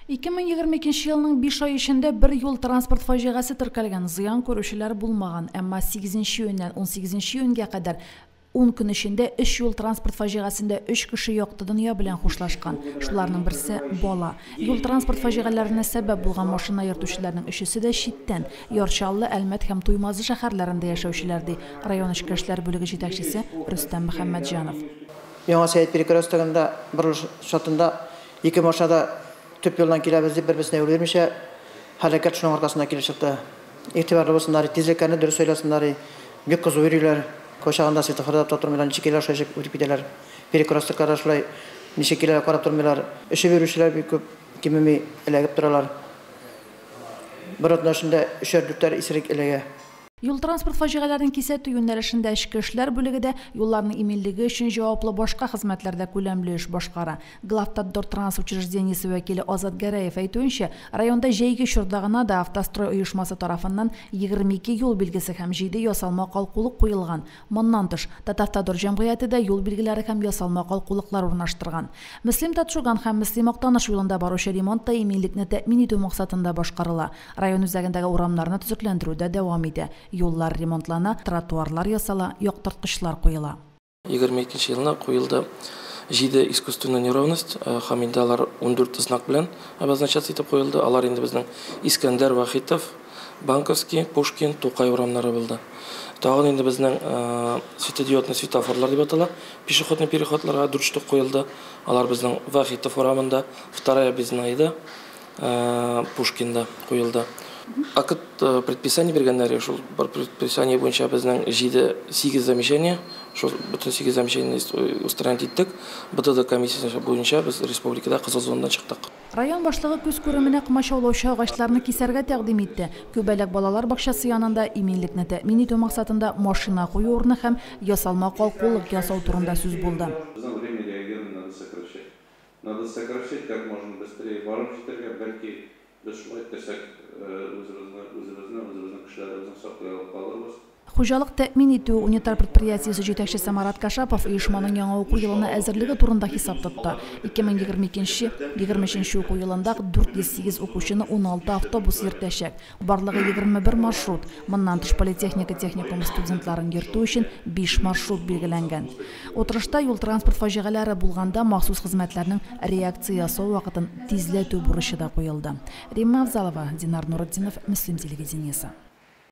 2022 елның 5 ай эчендә бер юл-транспорт фаҗигасе теркәлгән, зыян күрүчеләр булмаган. Әмма 8 июньнән 18 июньгә кадәр 10 көн эчендә 3 юл-транспорт фаҗигасендә 3 кеше якты дөнья белән хушлашкан. Шуларның берсе бала. Юл-транспорт фаҗигаләренә сәбәп булган машина йөртүчеләрнең өчесе дә читтән, Яр Чаллы, Әлмәт һәм Туймазы шәһәрләрендә яшәүчеләр, ди район эчке эшләр бүлеге җитәкчесе Рөстәм Мөхәммәтҗанов. Яңа Сәет перекрестогында борылыш чатында ике машина да төп юлдан киләбез дип бер-берсенә юл бирмичә, һәлакәт шуның аркасында килеп чыкты. Игътибарлы булсыннар, тизлекләрне дөрес сайласыннар, бик кызу йөриләр. Кайчагында светофорда да тормыйлар, ничек килә шулай үтеп китәләр. Перекрестокларда шулай ничек килә карап тормыйлар. Эчеп йөрүчеләр бик күп, кимеми эләгеп торалар. Бер атна эчендә өчәр-дүртәр исерек эләгә. Юл-транспорт фаҗигаләрен кисәтү юнәлешендә эчке эшләр бүлеге дә, юлларның иминлеге өчен җаваплы башка хезмәтләр дә күләмле эш башкара. Главтатдортранс учреждениесе вәкиле Азат Гәрәев әйтүенчә, районда җәйге чорда гына да Автострой оешмасы тарафыннан 22 юл билгесе һәм 7 ясалма калкулык куелган. Моннан тыш, Татавтодор җәмгыяте дә юл билгеләре һәм ясалма калкулыклар урнаштырган. Мөслим-Татшуган һәм Мөслим-Актаныш юлында баручы ремонт та иминлекне тәэмин итү максатында башкарыла. Район үзәгендәге урамнарны төзекләндерү дә дәвам итә. Юллар ремонтлана, тротуарлар ясала, яктырткычлар куела. 22 елны куелды 7 искусственная неровность, һәм инде алар 14 знак белән обозначаться итеп куелды. Алар инде безнең Искәндәр Вахитов, Банковский, Пушкин, Тукай урамнары булды. Тагын инде безнең светодиодный светофорлар дип атала, пешеходный переходларга 4 штук куелды. Алар безнең Вахитов урамында, Вторая Безнайда, Пушкинда куелды. Акт предписание биргәннәр, шул бер предписание буенча безнең 7-8 замечание, шул бөтен 8 замечание устранить иттек. БДД комиссиясе буенча без республикада кызыл зонадан чыктык. Район башлыгы күз күременә комачаулаучы агачларны кисәргә тәкъдим итте. Күбәләк балалар бакчасы янында иминлекне тәэмин итү максатында машина кую урыны һәм ясалма калкулык ясау турында сүз булды. Безнең время реагирования надо сокращать. Надо сокращать как можно быстрее. Барып җитәргә, бәлки без шулай иттерсәк, үзебезне, үзебезне, үзебезнең кешеләребезне саклый алып калырбыз. Хуҗалык тәэмин итү унитар предприятиесе җитәкчесе Марат Кашапов оешманың яңа уку елына әзерлеге турында хисап тотты. 2022-23 уку елында 408 укучыны 16 автобус йөртәчәк. Барлыгы 21 маршрут. Моннан тыш политехника техникумы студентларын йөртү өчен 5 маршрут билгеләнгән. Утырышта юл-транспорт фаҗигаләре булганда махсус хезмәтләрнең реакция ясау вакытын тизләтү бурычы да куелды. Римма Авзалова, Динар Нуретдинов, Мөслим телевидениесе.